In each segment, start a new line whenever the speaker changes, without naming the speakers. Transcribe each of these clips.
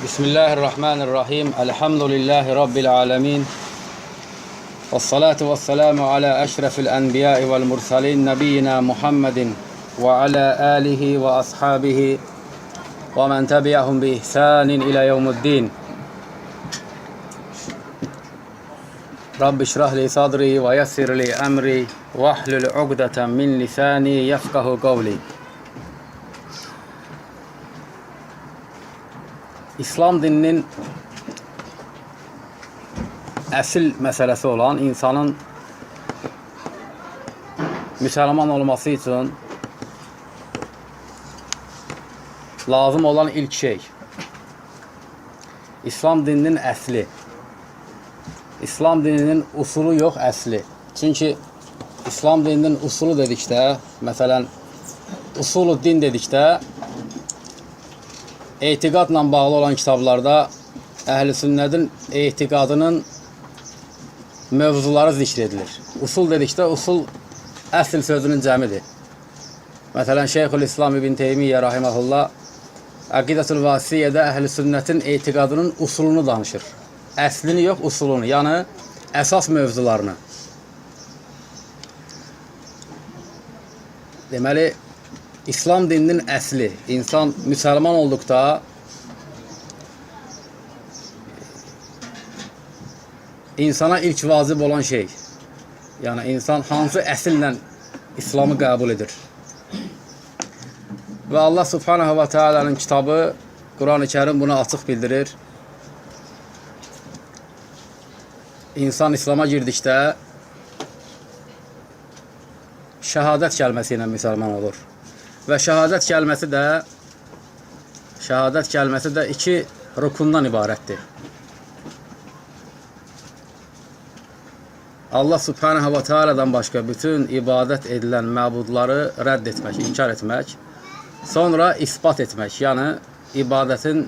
Bismillahirrahmanirrahim. Elhamdülillahi Rabbil alemin. Vessalatu vesselamu ala eşrefil enbiya'i vel mursalin nebiyyina Muhammedin ve ala alihi ve ashabihi ve men tebi'ahum bi ihsanin ila yevmiddin. Rabbi şrah li sadri ve yessir li emri vahlul ugdeten min lisani yefkahu kavli. İslam dininin əsil məsələsi olan insanın müsəlman olması üçün lazım olan ilk şey, İslam dininin əsli. İslam dininin usulu yox, əsli. Çünki İslam dininin usulu dedikdə, məsələn, usulu din dedikdə etiqadla bağlı olan kitablarda əhl-i sünnətin etiqadının mövzuları zikr edilir. Usul dedikdə usul əsl sözünün cəmidir. Məsələn, Şeyxülislam İbn Teymiyyə rahimehullah Əqidətül Vasiyyədə əhl-i sünnətin etiqadının usulunu danışır. Əslini yox, usulunu, yəni əsas mövzularını. Deməli, İslam dininin əsli, insan müsəlman olduqda insana ilk vacib olan şey, yəni insan hansı əsillə İslamı qəbul edir. Və Allah Subhanahu və Teala'nın kitabı Quran-ı Kərim bunu açıq bildirir. İnsan İslam'a girdikdə şəhadət kəlməsi ilə müsəlman olur. Və şəhadət kəlməsi də iki rukundan ibarətdir. Allah Subhanahu və Teala'dan başqa bütün ibadət edilən məbudları rədd etmək, inkar etmək, sonra isbat etmək, yəni ibadətin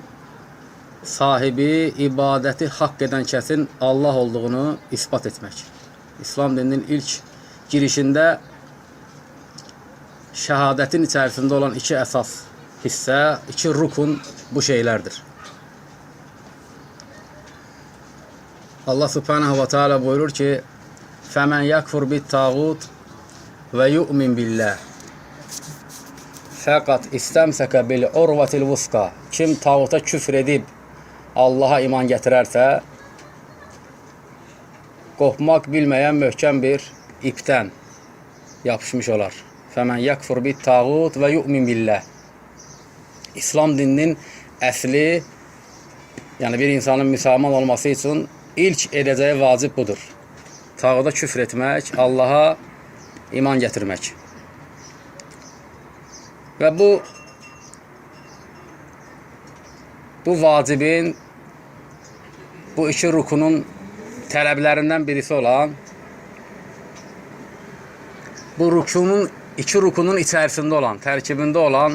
sahibi, ibadəti haqq edən kəsin Allah olduğunu isbat etmək. İslam dininin ilk girişində şəhadətin içərisində olan iki əsas hissə, iki rukun bu şeylərdir. Allah Subhanahu və Teala buyurur ki: "Fəmən yakfur bit-tağut və yu'min billah fəqat istəmsəkə bil urvatil vusqa." Kim tağuta küfr edib Allaha iman gətirərsə, qopmaq bilməyən möhkəm bir ipdən yapışmış olar. Fəmən yakfur bit-tağut və yu'min billah. İslam dininin əsli, yəni bir insanın müsəlman olması üçün ilk edəcəyi vacib budur. Tağuta küfr etmək, Allaha iman gətirmək. Və bu vacibin, bu iki rukunun tələblərindən birisi olan, bu rukunun, iki rukunun içərisində olan, tərkibində olan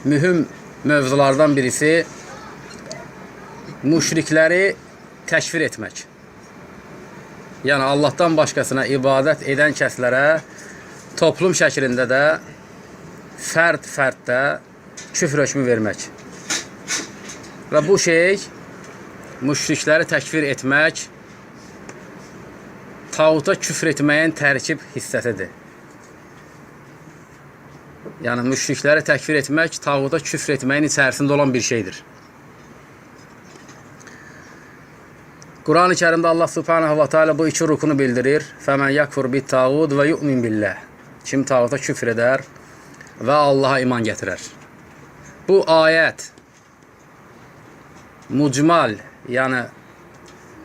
mühüm mövzulardan birisi müşrikləri təkfir etmək. Yəni Allahdan başqasına ibadət edən kəslərə toplum şəklində də fərd-fərd də küfr hökmü vermək. Və bu şey müşrikləri təkfir etmək tağuta küfr etməyin tərkib hissəsidir. Yəni müşrikləri təkfir etmək tağuta küfr etməyin içərisində olan bir şeydir. Quran-ı Kərimdə Allah Subhanahu və Teala bu iki rukunu bildirir. Fəmən yakfur bit-tağut və yu'min billah. Kim tağuta küfr edər və Allaha iman gətirər. Bu ayət mucmal, yəni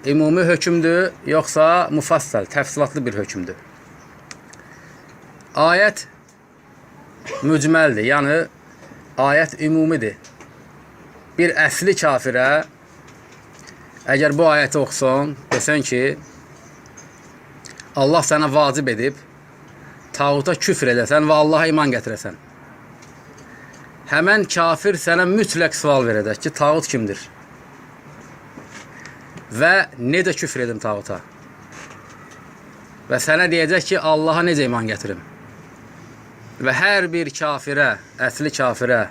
ümumi hökmdür, yoxsa mufassal, təfsilatlı bir hökmdür? Ayət mücməldir, yəni ayət ümumidir. Bir əsli kafirə əgər bu ayəti oxusun, desən ki, Allah sənə vacib edib, tağuta küfr edəsən və Allaha iman gətirəsən. Həmən kafir sənə mütləq sual verəcək ki, tağut kimdir? Və necə küfr edim tağuta? Və sənə deyəcək ki, Allaha necə iman gətirim? Və hər bir kafirə, əsli kafirə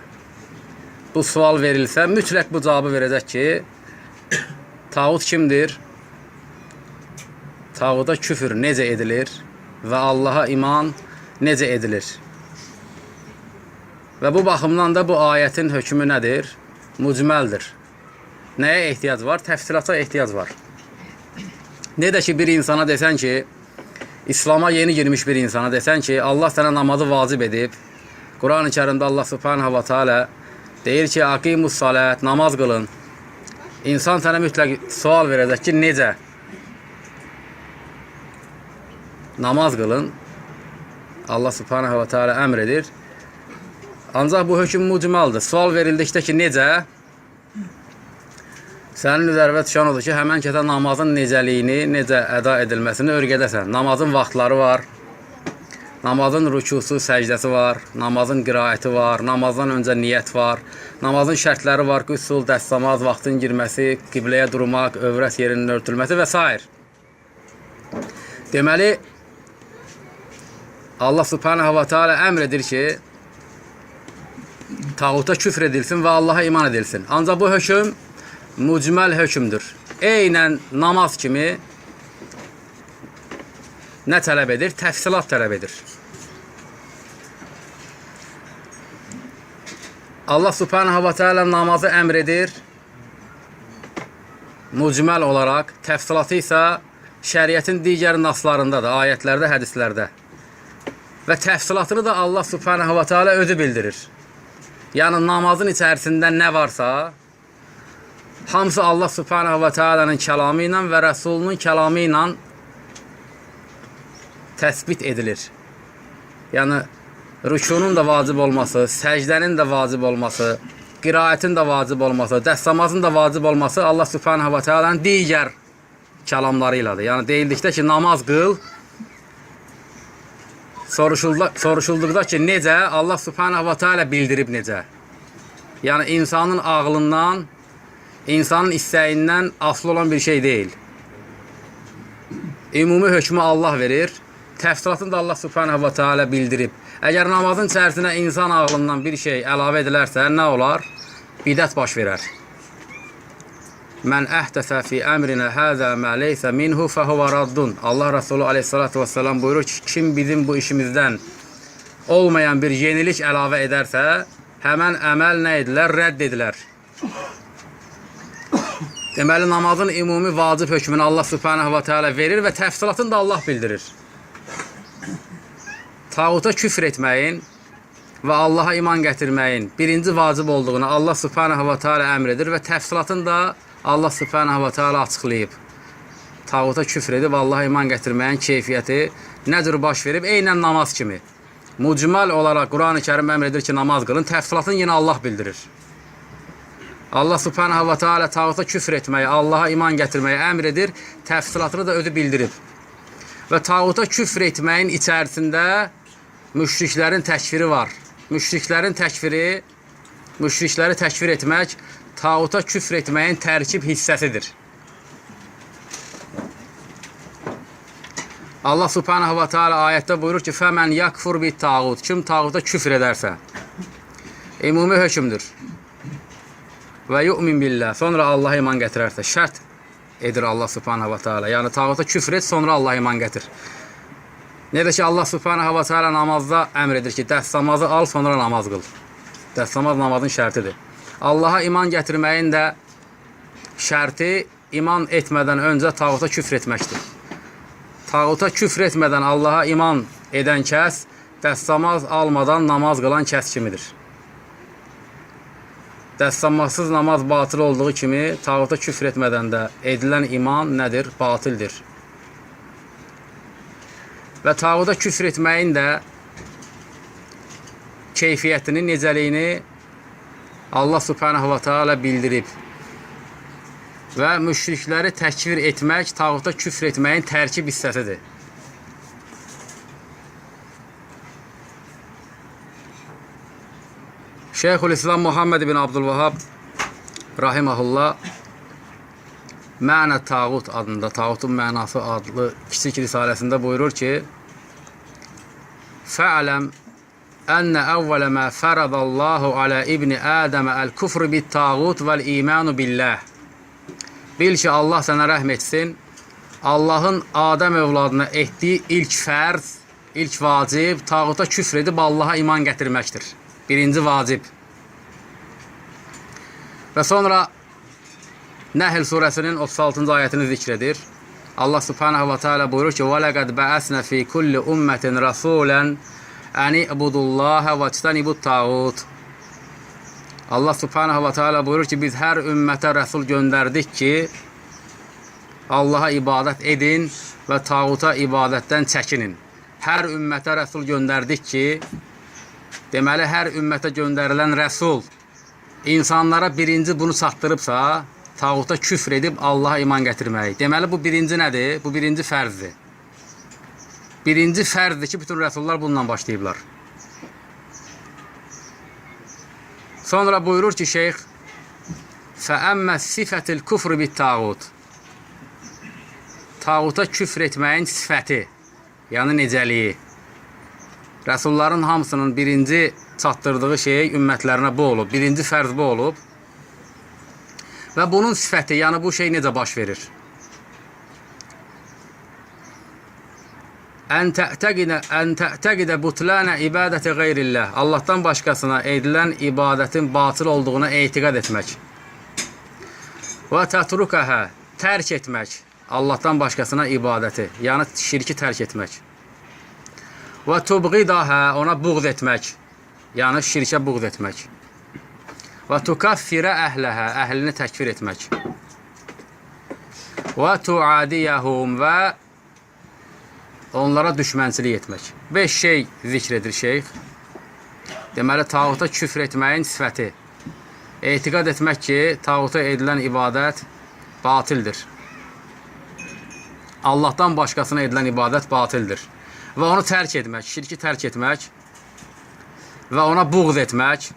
bu sual verilsə, mütləq bu cavabı verəcək ki, tağut kimdir? Tağuta küfür necə edilir və Allaha iman necə edilir? Və bu baxımdan da bu ayətin hökmü nədir? Mücməldir. Nəyə ehtiyac var? Təfsilata ehtiyac var. Necə ki, bir insana desən ki, İslam'a yeni girmiş bir insana desən ki, Allah sənə namazı vacib edib. Quran-ı Kərimdə Allah Subhanahu va Taala deyir ki, aqimus salat, namaz qılın. İnsan sənə mütləq sual verəcək ki, necə? Namaz qılın. Allah Subhanahu va Taala əmr edir. Ancaq bu hökm mücmaldır. Sual verildikdə ki, necə? Sənin üzərinə düşən odur ki, həmən kəsə namazın necəliyini, necə əda edilməsini öyrədəsən. Namazın vaxtları var, namazın rükusu, səcdəsi var, namazın qiraəti var, namazdan öncə niyyət var, namazın şərtləri var, qüsul, dəstəmaz, vaxtın girməsi, qibləyə durmaq, övrət yerinin örtülməsi və s. Deməli, Allah Subhanahu va Taala əmr edir ki, tağuta küfr edilsin və Allaha iman edilsin. Ancaq bu hökm mücməl hökmdür. Eynən namaz kimi nə tələb edir? Təfsilat tələb edir. Allah Subhanahu va Taala namazı əmr edir. Mücməl olaraq, təfsilatı isə şəriətin digər naslarındadır, ayətlərdə, hədislərdə. Və təfsilatını da Allah Subhanahu va Taala özü bildirir. Yəni namazın içərisində nə varsa, hamısı Allah Subhanahu va Taala'nın kəlamı ilə və Rəsulunun kəlamı ilə təsbit edilir. Yəni rükunun da vacib olması, səcdənin də vacib olması, qiraətin də vacib olması, dəstəmazın da vacib olması Allah Subhanahu va Taala'nın digər kəlamları ilədir. Yəni deyildikdə ki, namaz qıl, soruşulduqda ki, necə? Allah Subhanahu va Taala bildirib necə. Yəni insanın ağlından, insanın istəyindən asılı olan bir şey deyil. Ümumi hökmü Allah verir. Təfsilatını da Allah Subhanahu va Taala bildirib. Əgər namazın içərisinə insan ağlından bir şey əlavə edilərsə, nə olar? Bidət baş verər. Mən əhdəsə fi əmrinə həzə mə leysə minhu fəhuvə raddun. Allah Resulü aleyhissalatu vesselam buyurur ki, kim bizim bu işimizdən olmayan bir yenilik əlavə edərsə, həmən əməl nə edilər? Rədd edilər. Deməli, namazın ümumi vacib hökmünü Allah Subhanahu va Taala verir və təfsilatını da Allah bildirir. Tağuta küfr etməyin və Allaha iman gətirməyin birinci vacib olduğunu Allah Subhanahu va Taala əmr edir və təfsilatını da Allah Subhanahu va Taala açıqlayıb. Tağuta küfr edib Allaha iman gətirməyin keyfiyyəti nə cür baş verib? Eynən namaz kimi. Mücməl olaraq Quran-ı Kərim əmr edir ki, namaz qılın. Təfsilatını yenə Allah bildirir. Allah Subhanahu va Taala tağuta küfr etməyi, Allaha iman gətirməyi əmr edir. Təfsilatını da özü bildirib. Və tağuta küfr etməyin içərisində müşriklərin təkfiri var. Müşriklərin təkfiri, müşrikləri təkfir etmək tağuta küfr etməyin tərkib hissəsidir. Allah Subhanahu va Taala ayətdə buyurur ki, "Fəmən yakfur bit tağut." Kim tağuta küfr edərsə, ümumi hökmdür. Və yu'min billah. Sonra Allaha iman gətirərsə, şərt edir Allah Subhanahu va Taala. Yəni tağuta küfr et, sonra Allaha iman gətir. Necə ki Allah Subhanahu va Taala namazda əmr edir ki, dəstəmazı al, sonra namaz qıl. Dəstəmaz namazın şərtidir. Allaha iman gətirməyin də şərti iman etmədən öncə tağuta küfr etməkdir. Tağuta küfr etmədən Allaha iman edən kəs dəstəmaz almadan namaz qılan kəs kimidir. Dəstəmazsız namaz batıl olduğu kimi tağuta küfr etmədən də edilən iman nədir? Batildir. Və tağuta küfr etməyin də keyfiyyətini, necəliyini Allah Subhanahu va Taala bildirib. Və müşrikləri təkfir etmək tağuta küfr etməyin tərkib hissəsidir. Şeyxülislam Muhammed bin Abdülvahhab rahimehullah Mənə Tağut adında, Tağutun mənası adlı kiçik risaləsində buyurur ki: Fə'ləm enne əvvələ mə fəradallahu alə ibni Ədəmə əl-küfrü bit-tağut vəl-imanu billah. Bil ki, Allah sənə rəhm etsin. Allahın Adəm övladına etdiyi ilk fərz, ilk vacib, tağuta küfr edib Allaha iman gətirməkdir. Birinci vacib. Və sonra Nəhl surəsinin 36-cı ayətini zikr edir. Allah subhanahu və teala buyurur ki: "Və laqad ba'asna fi kulli ummetin rasulan an i'budullaha və ictanibut tağut." Allah subhanahu və teala buyurur ki, biz hər ümmətə rəsul göndərdik ki, Allaha ibadət edin və tağuta ibadətdən çəkinin. Hər ümmətə rəsul göndərdik ki, deməli hər ümmətə göndərilən rəsul insanlara birinci bunu çatdırıbsa, tağuta küfr edib Allaha iman gətirməyi. Deməli bu birinci nədir? Bu birinci fərzdir. Birinci fərzdir ki, bütün rəsullar bununla başlayıblar. Sonra buyurur ki, şeyx: "Fəəmmə sifətil kufr bit-tağut." Tağuta küfr etməyin sifəti, yəni necəliyi. Rəsulların hamısının birinci çatdırdığı şey ümmətlərinə bu olub. Birinci fərz bu olub. Və bunun sifəti, yəni bu şey necə baş verir? Ən tə'təqidə butlana ibadəti qeyrillah. Allahdan başqasına edilən ibadətin batıl olduğuna etiqad etmək. Və tətrukəhə, tərk etmək. Allahdan başqasına ibadəti, yəni şirki tərk etmək. Və tubğidəhə, ona buğz etmək. Yəni şirkə buğz etmək. Və tukaffirə əhləhə, əhlini təkfir etmək. Və tuadiyəhum, və onlara düşmənçilik etmək. 5 şey zikr edir şeyx. Deməli, tağuta küfr etməyin sifəti. Etiqad etmək ki, tağuta edilən ibadət batildir. Allahdan başqasına edilən ibadət batildir. Və onu tərk etmək, şirki tərk etmək və ona buğz etmək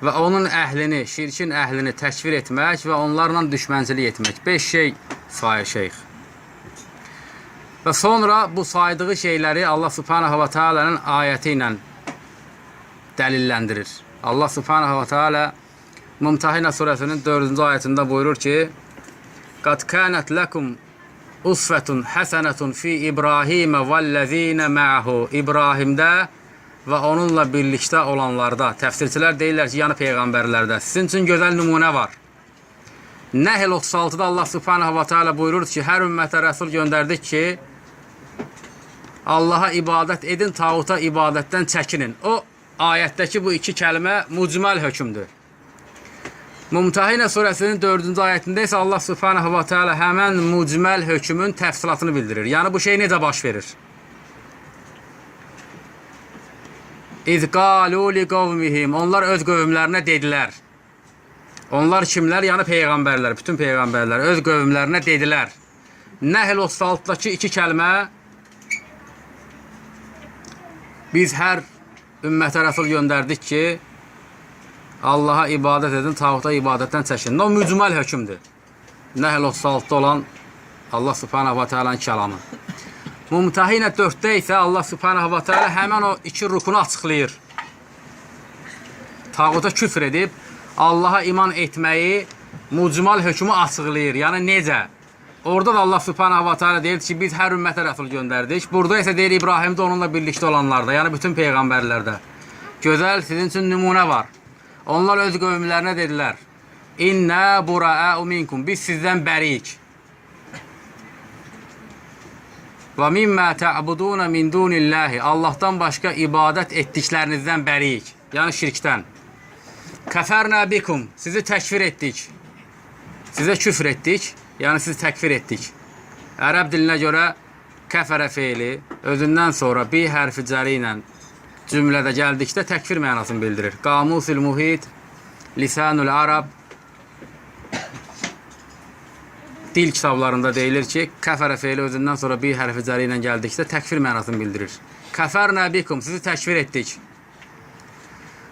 və onun əhlini, şirkin əhlini təkfir etmək və onlarla düşmənçilik etmək. 5 şey sayır şeyx. Və sonra bu saydığı şeyləri Allah subhanahu və teala'nın ayəti ilə dəlilləndirir. Allah subhanahu və teala Mumtahinə surəsinin 4-cü ayətində buyurur ki: "Qad kanat lakum usvetun hasenetun fi İbrahim vellezine ma'ahu." İbrahimdə və onunla birlikdə olanlarda, təfsirçilər deyirlər ki, yəni peyğəmbərlərdə sizin üçün gözəl nümunə var. Nəhl 36-da Allah subhanahu və teala buyurur ki, hər ümmətə rəsul göndərdik ki, Allaha ibadət edin, tağuta ibadətdən çəkinin. O ayətdəki bu iki kəlmə mucmal hökmdür. Mumtahinə surəsinin 4-cü ayətində isə Allah subhanahu və teala həmən mucməl hökmün təfsilatını bildirir. Yəni bu şey necə baş verir? İz qalu li qavmihim. Onlar öz qövmlərinə dedilər. Onlar kimlər? Yəni peyğəmbərlər, bütün peyğəmbərlər öz qövmlərinə dedilər. Nəhl 36-dakı iki kəlmə biz hər ümmətə rəsul göndərdik ki, Allaha ibadət edin, tağuta ibadətdən çəkinin. O mücməl hökmdür. Nəhl 36-da olan Allah subhanahu və teala'nın kəlamı. Mumtahinə 4-də isə Allah subhanahu və teala həmən o iki rukunu açıqlayır. Tağuta küfr edib Allaha iman etməyi mucmal hökmü açıqlayır. Yəni necə? Orada da Allah subhanahu və teala deyir ki, biz hər ümmətə rəsul göndərdik. Burada isə deyir İbrahimdə onunla birlikdə olanlarda, yəni bütün peyğəmbərlərdə. Gözəl sizin üçün nümunə var. Onlar öz qövmlərinə dedilər: İnnə buraa'u minkum. Biz sizdən bəriyik. Və mimmə ta'buduna min dunillahi. Allahdan başqa ibadət etdiklərinizdən bəriyik. Yəni şirkdən. Kəfərnə bikum. Sizi təkfir etdik. Sizə küfr etdik. Yəni sizi təkfir etdik. Ərəb dilinə görə kəfərə feili özündən sonra bi hərfi cəri ilə cümlədə gəldikdə təkfir mənasını bildirir. Qamusul Muhit, Lisanul Arab dil kitablarında deyilir ki, kəfərə feili özündən sonra bi hərfi cəri ilə gəldikdə təkfir mənasını bildirir. Kəfərnə bikum, sizi təkfir etdik.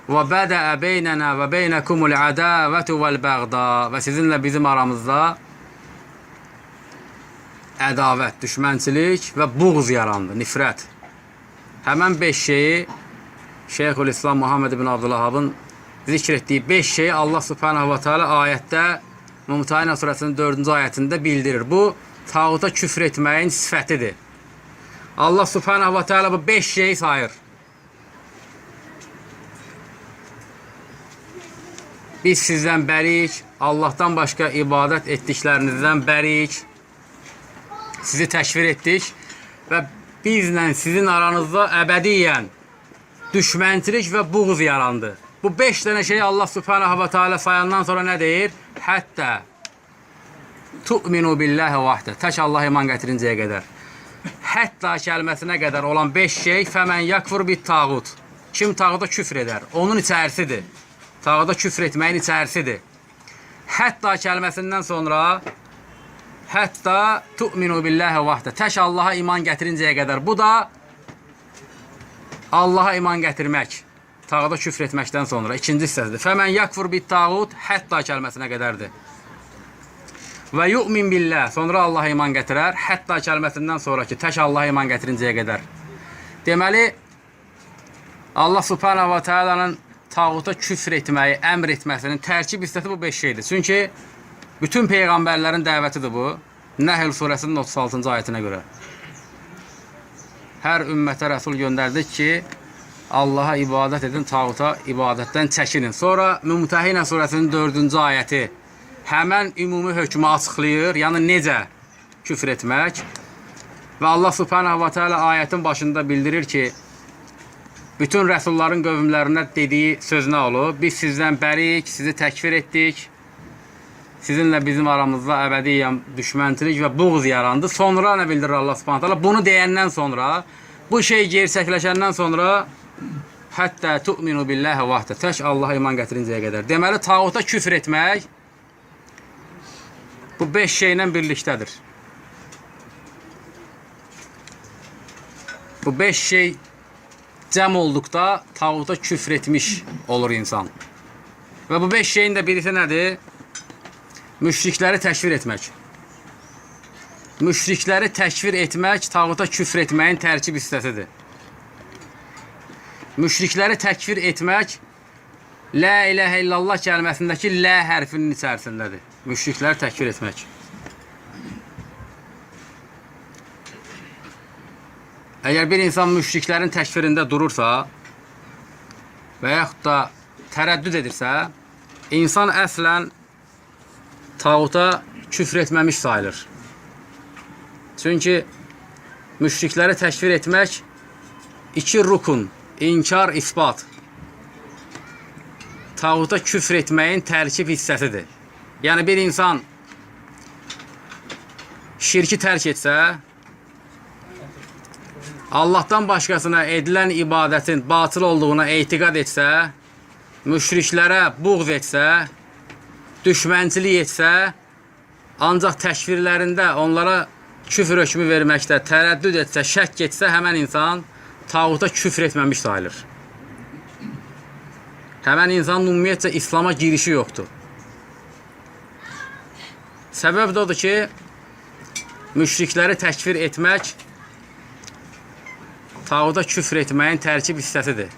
Və bədəə beynənə və beynəkumul ədavətu vəl-bəğda, və sizinlə bizim aramızda ədavət, düşmənçilik və buğz yarandı, nifrət. Həmən 5 şeyi Şeyxülislam Muhammed ibn Abdülvahabın zikr etdiyi 5 şeyi Allah Subhanahu ve Teala ayətdə Mümtəhinə surəsinin 4-cü ayətində bildirir. Bu tağuta küfr etməyin sifətidir. Allah Subhanahu ve Teala bu 5 şeyi sayır. Biz sizdən bəriyik, Allahdan başqa ibadət etdiklərinizdən bəriyik. Sizi təkfir etdik və bizlə sizin aranızda əbədiyyən düşmənçilik və buğz yarandı. Bu 5 dənə şeyi Allah Subhanahu ve Teala sayandan sonra nə deyir? Hətta tu'minu billahi vahdə. Tək Allah iman gətirincəyə qədər. Hətta kəlməsinə qədər olan 5 şey fəmən yakfur bit tağut. Kim tağuta küfr edər? Onun içərisidir. Tağuta küfr etməyin içərisidir. Hətta kəlməsindən sonra hətta tu'minu billahi vahdə. Tək Allaha iman gətirincəyə qədər. Bu da Allaha iman gətirmək. Tağuta küfr etməkdən sonra ikinci hissəsidir. Fəmən yakfur bit tağut hətta kəlməsinə qədərdir. Və yu'min billah. Sonra Allaha iman gətirər. Hətta kəlməsindən sonraki tək Allaha iman gətirincəyə qədər. Deməli Allah Subhanahu ve Taala'nın tağuta küfr etməyi əmr etməsinin tərkib hissəsi bu 5 şeydir. Çünki bütün peyğəmbərlərin dəvətidir bu. Nəhl surəsinin 36-cı ayətinə görə. Hər ümmətə rəsul göndərdik ki, Allaha ibadət edin, tağuta ibadətdən çəkinin. Sonra Mümtəhinə surəsinin 4-cü ayəti həmən ümumi hökmü açıqlayır. Yəni necə küfr etmək? Və Allah Subhanahu ve Teala ayətin başında bildirir ki, bütün rəsulların qövmlərinə dediyi söz nə olub? Biz sizdən bəriyik, sizi təkfir etdik. Sizinlə bizim aramızda əbədiyyən düşmənçilik və buğz yarandı. Sonra nə bildirir Allah Subhanahu taala? Bunu deyəndən sonra, bu şey gerçəkləşəndən sonra hətta tu'minu billahi vahdə. Tək Allaha iman gətirincəyə qədər. Deməli tağuta küfr etmək bu 5 şeylə birlikdədir. Bu 5 şey cəm olduqda tağuta küfr etmiş olur insan. Və bu 5 şeyin də birisi nədir? Müşrikləri təkfir etmək. Müşrikləri təkfir etmək tağuta küfr etməyin tərkib hissəsidir. Müşrikləri təkfir etmək La ilahə illallah kəlməsindəki L hərfinin içərisindədir. Müşrikləri təkfir etmək. Əgər bir insan müşriklərin təkfirində durursa və yaxud da tərəddüd edirsə, insan əslən tağuta küfr etməmiş sayılır. Çünki müşrikləri təkfir etmək iki rukun, inkar, isbat. Tağuta küfr etməyin tərkib hissəsidir. Yəni bir insan şirki tərk etsə, Allahdan başqasına edilən ibadətin batıl olduğuna etiqad etsə, müşriklərə buğz etsə, düşmənçilik etsə, ancaq təkfirlərində onlara küfr hökmü verməkdə tərəddüd etsə, şəkk etsə, həmən insan tağuta küfr etməmiş sayılır. Həmən insanın ümumiyyətcə İslama girişi yoxdur. Səbəb də odur ki, müşrikləri təkfir etmək tağuta küfr etməyin tərkib hissəsidir.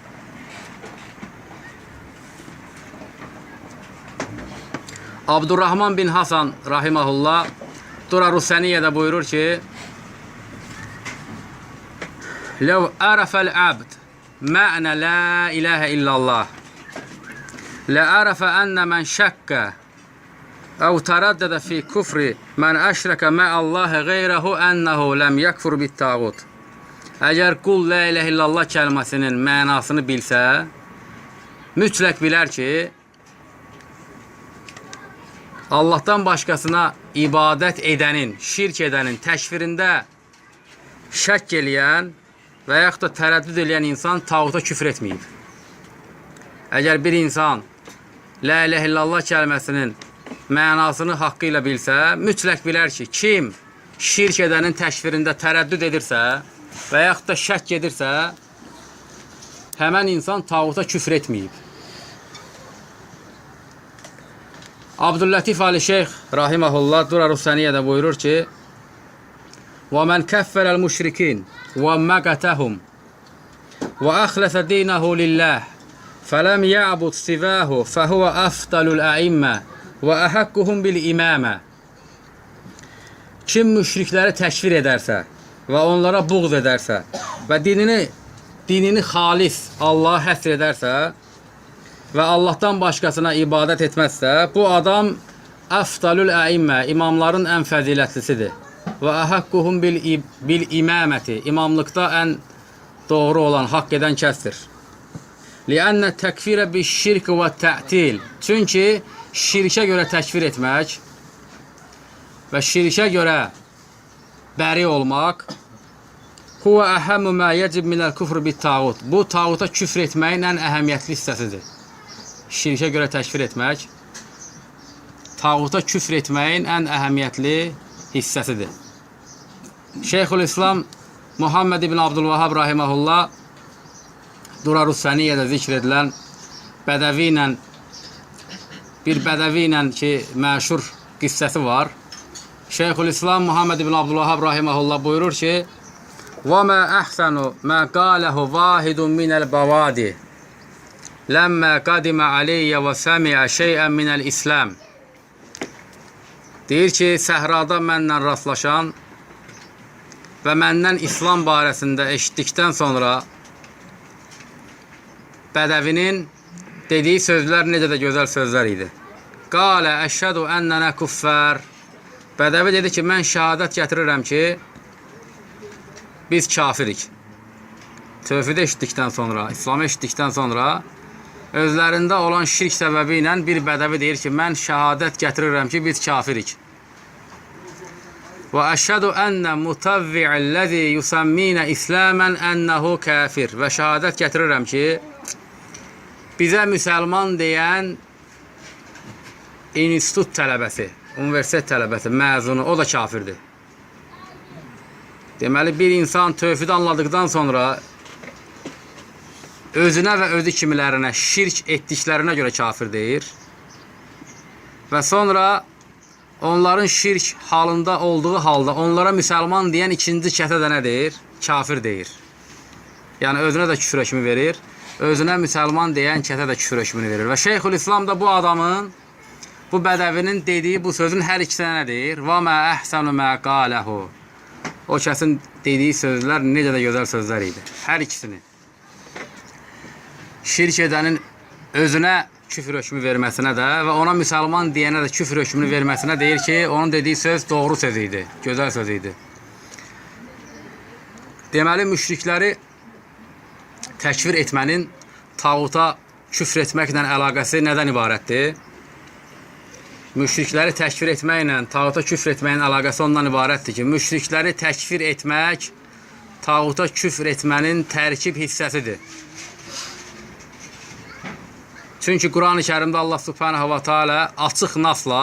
Abdurrahman bin Hasan rahimehullah Durarus-Səniyyədə buyurur ki: "Lev arafa'l abd ma'na la ilahe illallah la arafa enne men şakka ev taraddada fi kufri men eşreke ma'allahi gayrehu ennehu lem yekfur bit tağut." Əgər qul la ilahe illallah kəlməsinin mənasını bilsə, mütləq bilər ki, Allahdan başqasına ibadət edənin, şirk edənin təkfirində şəkk eləyən və yaxud da tərəddüd eləyən insan tağuta küfr etməyib. Əgər bir insan La ilahe illallah kəlməsinin mənasını haqqı ilə bilsə, mütləq bilər ki, kim şirk edənin təkfirində tərəddüd edirsə və yaxud da şəkk edirsə, həmən insan tağuta küfr etməyib. Abdüllatif Ali Şeyx rahimehullah Durarus-Səniyyədə buyurur ki: "Və men kəffərəl müşrikin və məqətəhum Və əxləsə dinahu lillah fələm ya'bud sivahu fəhuvə əfdalul əimmə və əhəqquhum bil imamə. Kim müşrikləri təkfir edərsə və onlara buğz edərsə və dinini xalis Allaha həsr edərsə və Allahdan başqasına ibadət etməzsə, bu adam əfdalul əimmə, imamların ən fəzilətlisidir. Və əhəqquhum bil imaməti, imamlıqda ən doğru olan, haqq edən kəsdir. Liənnə təkfirə bi şirk və tə'til. Çünki şirkə görə təkfir etmək və şirkə görə bəri olmaq huvə əhəmü mə yecib minəl küfr bit tağut. Bu tağuta küfr etməyin ən əhəmiyyətli hissəsidir. Şirkə görə təkfir etmək tağuta küfr etməyin ən əhəmiyyətli hissəsidir. Şeyxülislam Muhammed ibn Abdülvahhab rahimehullah Durarus Səniyyədə zikr edilən bədəvi ilə bir bədəvi ilə ki, məşhur qissəsi var. Şeyxülislam Muhammed ibn Abdülvahhab rahimehullah buyurur ki: "Və mə əhsanu mə qaləhu vahidun minəl bavadi ləmmə qadimə aleyyə və səmiə şeyən minəl İslam." Deyir ki, səhrada mənlə rastlaşan və məndən İslam barəsində eşitdikdən sonra bədəvinin dediyi sözlər necə də gözəl sözlər idi. Qalə əşhədu ennənə kuffar. Bədəvi dedi ki, mən şəhadət gətirirəm ki, biz kafirik. Tövhidi eşitdikdən sonra, İslamı eşitdikdən sonra özlərində olan şirk səbəbi ilə bir bədəvi deyir ki, mən şəhadət gətirirəm ki, biz kafirik. Və əşhədu ennə mutavvi'əlləzi yusamminə İslamən ənəhu kafir. Və şəhadət gətirirəm ki, bizə müsəlman deyən institut tələbəsi, universitet tələbəsi, məzunu, o da kafirdir. Deməli, bir insan tövhidi anladıqdan sonra özünə və özü kimilərinə şirk etdiklərinə görə kafir deyir. Və sonra onların şirk halında olduğu halda onlara müsəlman deyən ikinci kəsə də nə deyir? Kafir deyir. Yəni özünə də küfür hökmü verir. Özünə müsəlman deyən kəsə də küfür hökmünü verir. Və Şeyxülislam da bu adamın, bu bədəvinin dediyi bu sözün hər ikisinə nə deyir? Və mə əhsanu mə qaləhu. O kəsin dediyi sözlər necə də gözəl sözlər idi. Hər ikisini. Şirk edənin özünə küfür hökmü verməsinə də və ona müsəlman deyənə də küfür hökmünü verməsinə deyir ki, onun dediyi söz doğru söz idi, gözəl söz idi. Deməli, müşrikləri təkfir etmənin tağuta küfr etməklə əlaqəsi nədən ibarətdir? Müşrikləri təkfir etməklə tağuta küfr etməyin əlaqəsi ondan ibarətdir ki, müşrikləri təkfir etmək tağuta küfr etmənin tərkib hissəsidir. Çünki Quran-ı Kərimdə Allah Subhanahu va Taala açıq nasla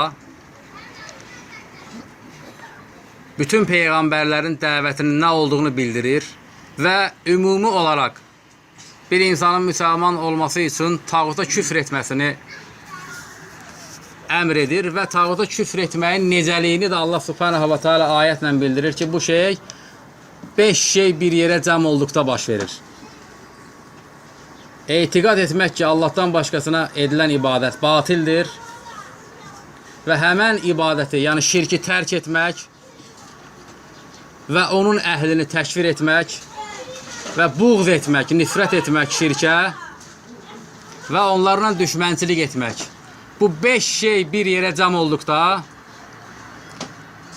bütün peyğəmbərlərin dəvətinin nə olduğunu bildirir və ümumi olaraq bir insanın müsəlman olması üçün tağuta küfr etməsini əmr edir və tağuta küfr etməyin necəliyini də Allah Subhanahu va Taala ayətlə bildirir ki, bu şey 5 şey bir yerə cəm olduqda baş verir. Etiqad etmək ki, Allahdan başqasına edilən ibadət batildir və həmən ibadəti, yəni şirki tərk etmək və onun əhlini təkfir etmək və buğz etmək, nifrət etmək şirkə və onlarla düşmənçilik etmək. Bu 5 şey bir yerə cəm olduqda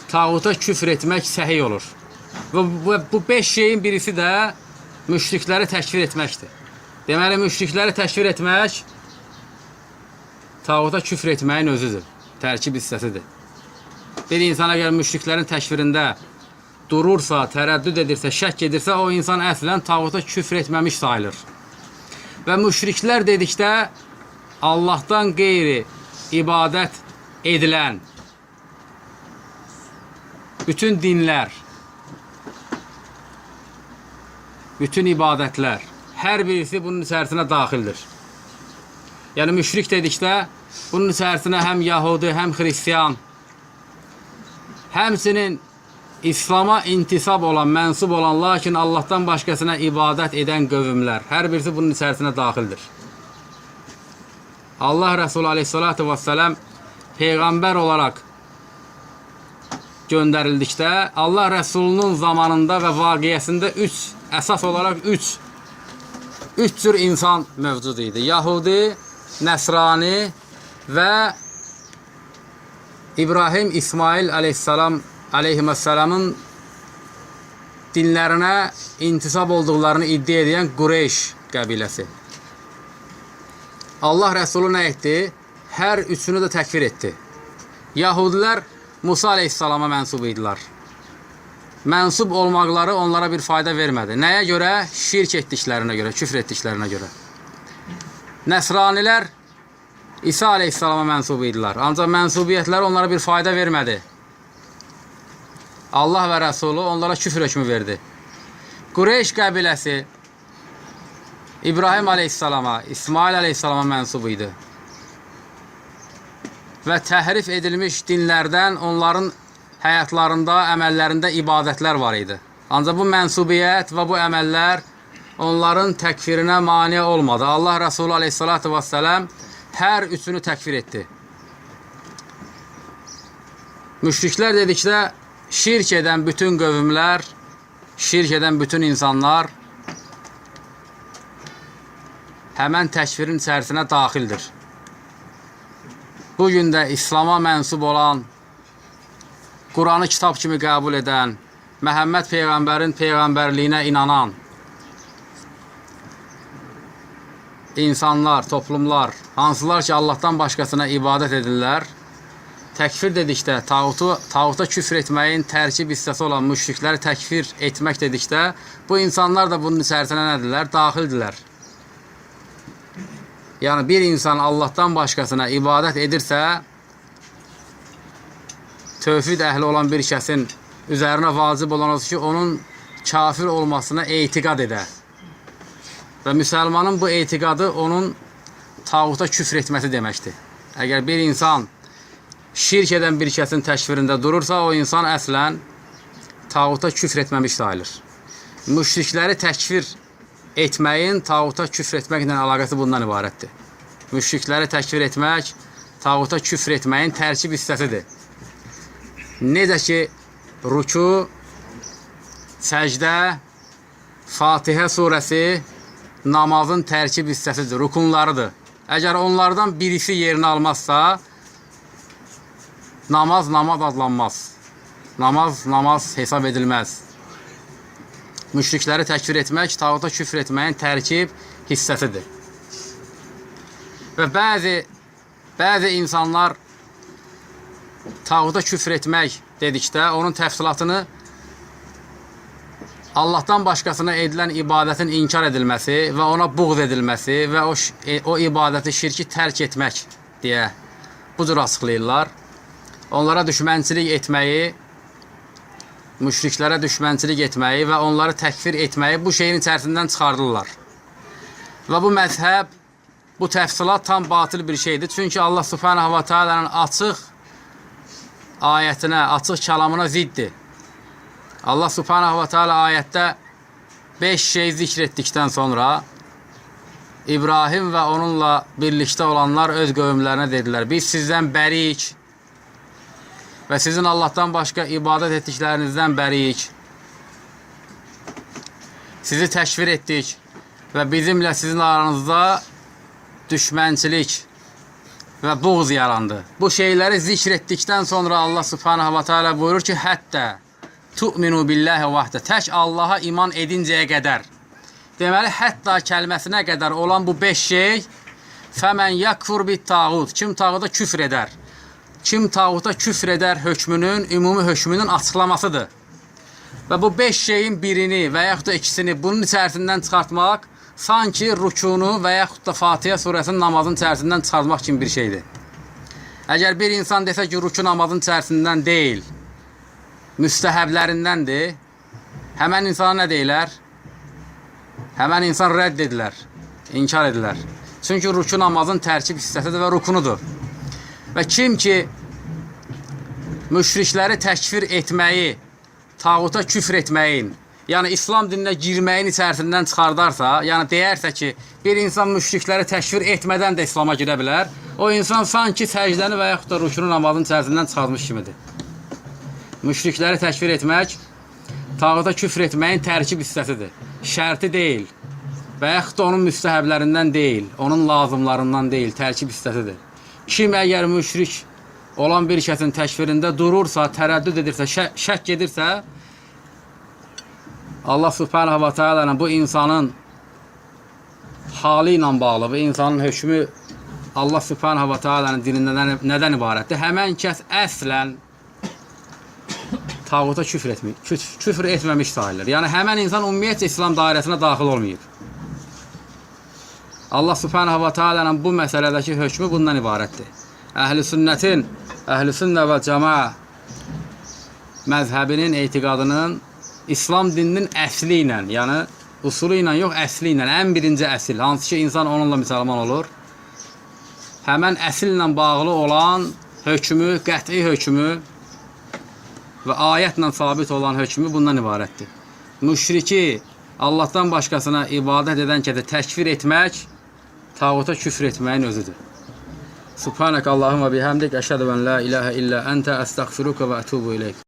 tağuta küfr etmək səhih olur. Və bu 5 şeyin birisi də müşrikləri təkfir etməkdir. Deməli, müşrikləri təkfir etmək tağuta küfr etməyin özüdür. Tərkib hissəsidir. Bir insan əgər müşriklərin təkfirində durursa, tərəddüd edirsə, şək edirsə, o insan əslən tağuta küfr etməmiş sayılır. Və müşriklər dedikdə Allahdan qeyri ibadət edilən bütün dinlər, bütün ibadətlər, hər birisi bunun içərisinə daxildir. Yəni müşrik dedikdə bunun içərisinə həm Yahudi, həm Xristian, həmçinin İslam'a intisab olan, mənsub olan, lakin Allahdan başqasına ibadət edən qövmlər, hər birisi bunun içərisinə daxildir. Allah Resulü aleyhissalatu vesselam peyğəmbər olaraq göndərildikdə Allah Resulunun zamanında və vaqiəsində əsas olaraq üç cür insan mövcud idi. Yahudi, Nəsrani və İbrahim, İsmail aleyhissalam aleyhissalamın dinlərinə intisab olduqlarını iddia edən Qureyş qəbiləsi. Allah Resulü nə etdi? Hər üçünü də təkfir etdi. Yahudilər Musa aleyhissalama mənsub idilər. Mənsub olmaqları onlara bir fayda vermədi. Nəyə görə? Şirk etdiklərinə görə, küfr etdiklərinə görə. Nəsranilər İsa aleyhissalama mənsub idilər. Ancaq mənsubiyyətləri onlara bir fayda vermədi. Allah və Rəsulu onlara küfr hökmü verdi. Qureyş qəbiləsi İbrahim aleyhissalama, İsmail aleyhissalama mənsub idi. Və təhrif edilmiş dinlərdən onların həyatlarında, əməllərində ibadətlər var idi. Ancaq bu mənsubiyyət və bu əməllər onların təkfirinə mane olmadı. Allah Resulü aleyhissalatu vesselam hər üçünü təkfir etdi. Müşriklər dedikdə şirk edən bütün qövmlər, şirk edən bütün insanlar həmən təkfirin içərisinə daxildir. Bugün də İslam'a mənsub olan, Quranı kitab kimi qəbul edən, Məhəmməd Peyğəmbərin peyğəmbərliyinə inanan insanlar, toplumlar, hansılar ki Allahdan başqasına ibadət edirlər, təkfir dedikdə, tağuta küfr etməyin tərkib hissəsi olan müşrikləri təkfir etmək dedikdə, bu insanlar da bunun içərisinə nədirlər? Daxildirlər. Yəni bir insan Allahdan başqasına ibadət edirsə, tövhid əhli olan bir kəsin üzərinə vacib olan odur ki, onun kafir olmasına etiqad edə. Və müsəlmanın bu etiqadı onun tağuta küfr etməsi deməkdir. Əgər bir insan şirk edən bir kəsin təkfirində durursa, o insan əslən tağuta küfr etməmiş sayılır. Müşrikləri təkfir etməyin tağuta küfr etməklə əlaqəsi bundan ibarətdir. Müşrikləri təkfir etmək tağuta küfr etməyin tərkib hissəsidir. Necə ki, ruku, səcdə, Fatihə surəsi namazın tərkib hissəsidir, rukunlarıdır. Əgər onlardan birisi yerini almazsa, namaz namaz adlanmaz. Namaz namaz hesab edilməz. Müşrikləri təkfir etmək, tağuta küfr etməyin tərkib hissəsidir. Və bəzi insanlar tağuta küfr etmək dedikdə onun təfsilatını Allahdan başqasına edilən ibadətin inkar edilməsi və ona buğz edilməsi və o ibadəti, şirki tərk etmək deyə bu cür açıqlayırlar. Onlara düşmənçilik etməyi, müşriklərə düşmənçilik etməyi və onları təkfir etməyi bu şeyin içərisindən çıxardırlar. Və bu məzhəb, bu təfsilat tam batıl bir şeydir. Çünki Allah Subhanahu və Taala'nın açıq ayətinə, açıq kəlamına ziddir. Allah Subhanahu və Teala ayətdə 5 şey zikr etdikdən sonra İbrahim və onunla birlikdə olanlar öz qövmlərinə dedilər: "Biz sizdən bəriyik və sizin Allahdan başqa ibadət etdiklərinizdən bəriyik. Sizi təkfir etdik və bizimlə sizin aranızda düşmənçilik və buğz yarandı." Bu şeyləri zikr etdikdən sonra Allah Subhanahu və Teala buyurur ki: "Hətta tu'minu billahi vahdə." Tək Allaha iman edincəyə qədər. Deməli, hətta kəlməsinə qədər olan bu 5 şey fəmən yakfur bit tağut. Kim tağuta küfr edər? Kim tağuta küfr edər hökmünün, ümumi hökmünün açıqlamasıdır. Və bu 5 şeyin birini və yaxud da ikisini bunun içərisindən çıxartmaq sanki rükunu və yaxud da Fatihə surəsinin namazın içərisindən çıxartmaq kimi bir şeydir. Əgər bir insan desə ki, rükü namazın içərisindən deyil, müstəhəblərindəndir, həmən insana nə deyilər? Həmən insan rədd edilər, inkar edilər. Çünki rükü namazın tərkib hissəsidir və rukunudur. Və kim ki müşrikləri təkfir etməyi tağuta küfr etməyin, yəni İslam dininə girməyin içərisindən çıxardarsa, yəni deyərsə ki, bir insan müşrikləri təkfir etmədən də İslama girə bilər, o insan sanki səcdəni və yaxud da rükünü namazın içərisindən çıxartmış kimidir. Müşrikləri təkfir etmək tağuta küfr etməyin tərkib hissəsidir. Şərti deyil və yaxud da onun müstəhəblərindən deyil, onun lazımlarından deyil, tərkib hissəsidir. Kim əgər müşrik olan bir kəsin təkfirində durursa, tərəddüd edirsə, şək edirsə, Allah Subhanahu va Taala'nın bu insanın halı ilə bağlı, bu insanın hökmü Allah Subhanahu va Taala'nın dinində nədən ibarətdir? Həmən kəs əslən tağuta küfr etmir, küfr etməmiş sayılır. Yəni həmən insan ümumiyyətcə İslam dairəsinə daxil olmayıb. Allah Subhanahu va Taala'nın bu məsələdəki hökmü bundan ibarətdir. Əhl-i sünnətin, əhl-i sünnə və cəma məzhəbinin etiqadının İslam dininin əsli ilə, yəni usulu ilə yox, əsli ilə, ən birinci əsil, hansı ki insan onunla müsəlman olur, həmən əsillə bağlı olan hökmü, qəti hökmü və ayətlə sabit olan hökmü bundan ibarətdir. Müşriki Allahdan başqasına ibadət edən kəsə təkfir etmək tağuta küfr etməyin özüdür. Subhanək Allahumma bihamdik, əşhədu ən la ilahə illə əntə, əstəğfiruka və ətubu ileyk.